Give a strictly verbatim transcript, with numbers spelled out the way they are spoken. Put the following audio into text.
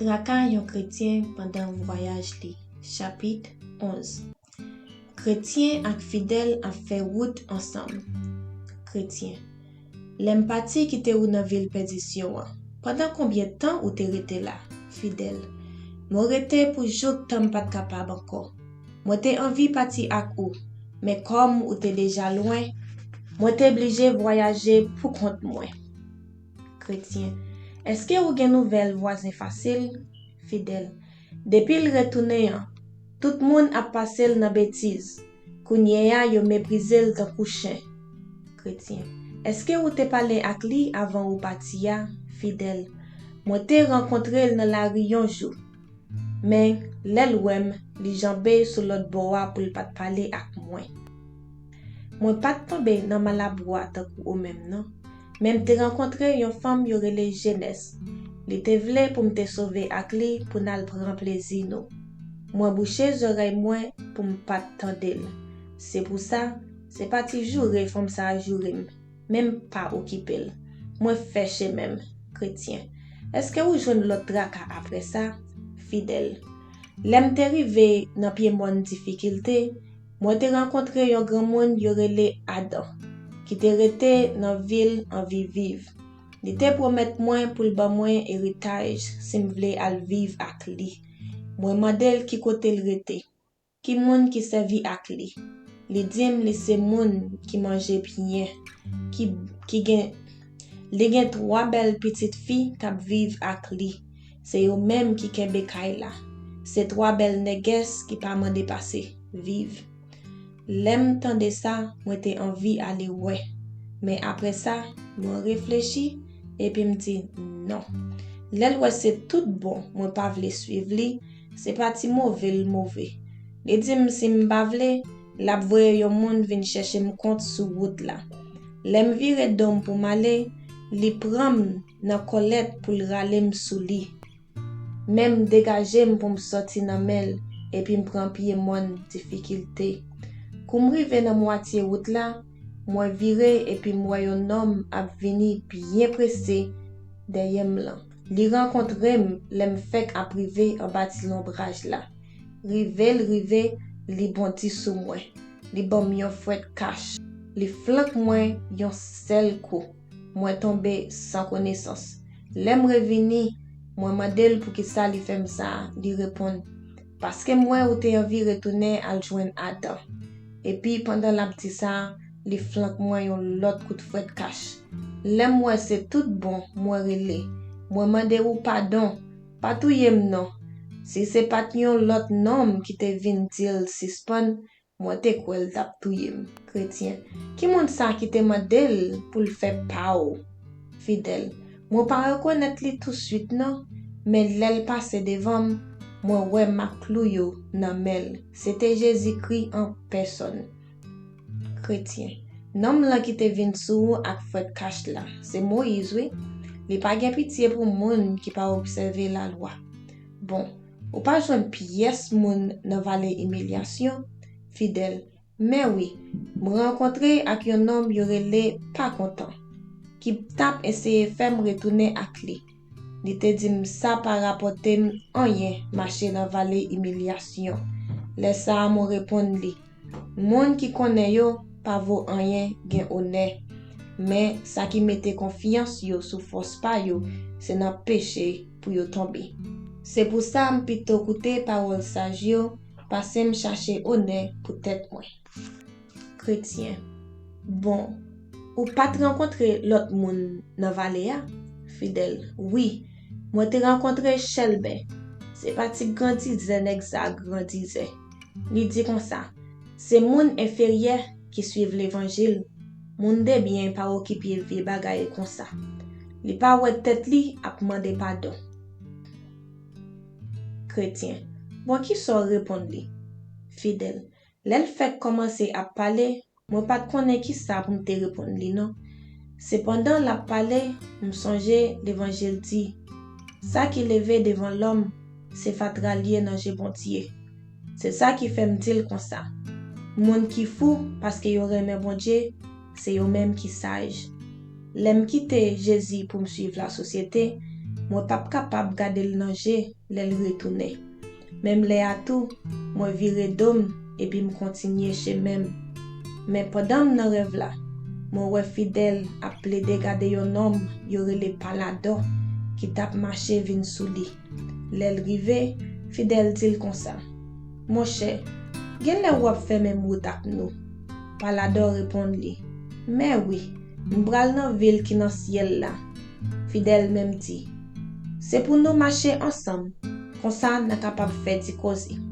Traka yon kretyen pandan vwayaj li. Chapit onz. Kretyen ak fidèl ap fè wout ansanm. Kretyen. Lè m pati kite ou nan vil pèdisyon an, pandan konbyen tan ou te rete la? Fidèl. Mwen rete pou jouk tan m pa t kapab ankò. Mwen te anvi pati ak ou, men kòm ou te deja lwen, mwen te blije vwayaje pou kont mwen. Kretyen. Èske ou gen nouvèl vwazen fasil? Fidèl. Depi l retounen an, tout moun ap pase l nan betiz. Kounye a, yo meprize l tankou chen. Kretyen. Èske ou te pale ak li avan ou pati a? Fidèl. Mwen te rankontre l nan lari yon jou. Men, lè l wè m, li janbe sou lòt bò a pou l pa t pale ak mwen. Mwen pa t tonbe nan malabwa tankou ou menm non. Men m te rankontre yon fanm yo rele Jenès. Li te vle pou m te sove ak li pou n al pran plezi nou. Mwen bouche zòrèy mwen pou m pa t tande l. Se pou sa, se pa ti joure fanm sa a joure m, men m pa okipe l. Mwen fè chemen m. Kretyen. Èske ou jwenn lòt traka apre sa? Fidèl. Lè m te rive nan pye mòn Difikilte, mwen te rankontre yon granmoun yo rele Adan, ki te rete nan vil anvi viv. Li te pwomèt mwen pou l ban mwen eritaj si m vle al viv ak li. Mwen mande l ki kote l rete, ki moun ki sèvi ak li. Li di m li se moun ki manje byen, ki, ki gen, li gen twa bèl pitit fi k ap viv ak li. Se yo menm ki kenbe kay la. Se twa bèl nègès ki pa mande pase, viv. Lè m tande sa, mwen te anvi ale wè. Men apre sa, mwen reflechi epi m di non. Lè l wè se tout bon mwen pa vle swiv li, se pa ti move l move. Li di m si m pa vle, l ap voye yon moun vin chèche m kont sou wout la. Lè m vire do m pou m ale, li pran m nan kòlèt pou l rale m sou li. Men m degaje m pou m sòti nan men l epi m pran pye mòn Difikilte. Kou m rive nan mwatye wout la, mwen vire epi m wè yon nonm ap vini byen prese dèyè m lan. Li rankontre m lè m fèk ap rive anba ti lonbraj la. Rive l rive, li bondi sou mwen. Li ban m yon fwèt kach. Li flank mwen yon sèl kou. Mwen tonbe san konesans. Lè m revini, mwen mande l poukisa li fè m sa, li reponn, paske m wè ou te anvi retounen al jwenn Adan. Epi pandan l ap di sa, li flank mwen yon lòt kout fwèt kach. Lè m wè se tout bon, mwen rele. Mwen mande ou padon, pa touye m non. Si se pa t yon lòt nonm ki te vin di l sispann, mwen te kwè l t ap touye m. Kretyen. Ki moun sa ki te mande l pou l fè pa w? Fidèl. Mwen pa rekonèt li touswit non, men lè l pase devan m, mwen wè mak klou yo nan men l. Se te Jezikri an pèsòn. Kretyen. Nonm lan ki te vin sou ou ak fwèt kach la, se Moyiz wi. Li pa gen pitye pou moun ki pa obsève lalwa. Bon, ou pa jwenn pyès moun nan vale imilyasyon? Fidèl. Men wi, m rankontre ak yon nonm yo rele Pa Kontan, ki t ap eseye fè m retounen ak li. Li te di m sa pa rapòte m anyen mache nan vale imilyasyon. Lè sa a mwen reponn li, moun ki konnen yo pa vo anyen gen onè, men sa ki mete konfyans yo sou fòs pa yo, se nan peche pou yo tonbe. Se pou sa m pito koute pawòl saj yo pase m chache onè pou tèt mwen. Kretyen. Bon, ou pa t rankontre lòt moun nan vale a? Fidèl. Wi, mwen te rankontre Chèlbè. Se pa ti grandizè nèg sa grandizè. Li di konsa, se moun enferyè ki swiv levanjil. Moun debyen pa okipe vye bagay konsa. Li pa wè tèt li ap mande padon. Kretyen. Bon, kisa w reponn li? Fidèl. Lè l fèk kòmanse ap pale, mwen pa t konnen kisa pou m te reponn li non. Sepandan l ap pale, m sonje levanjil di, sa ki leve devan lòm, se fatra l ye nan je Bondye. Se sa ki fè m di l konsa, moun ki fou paske yo renmen Bondye, se yo menm ki saj. Lè m kite Jezi pou m swiv lasosyete, mwen p ap kapab gade l nan je lè l retounen. Menm lè a tou, mwen vire do m epi m kontinye chemen m. Men pandan m nan rèv la, mwen wè Fidèl ap plede gade yon nonm yo rele Paladò ki t ap mache vin sou li. Lè l rive, Fidèl di l konsa: "Monchè, genlè w ap fè menm wout ak nou." Paladò reponn li: "Mè wi, m pral nan vil ki nan syèl la." Fidèl menm di: "Se pou nou mache ansanm, konsa n a kapab fè ti koze."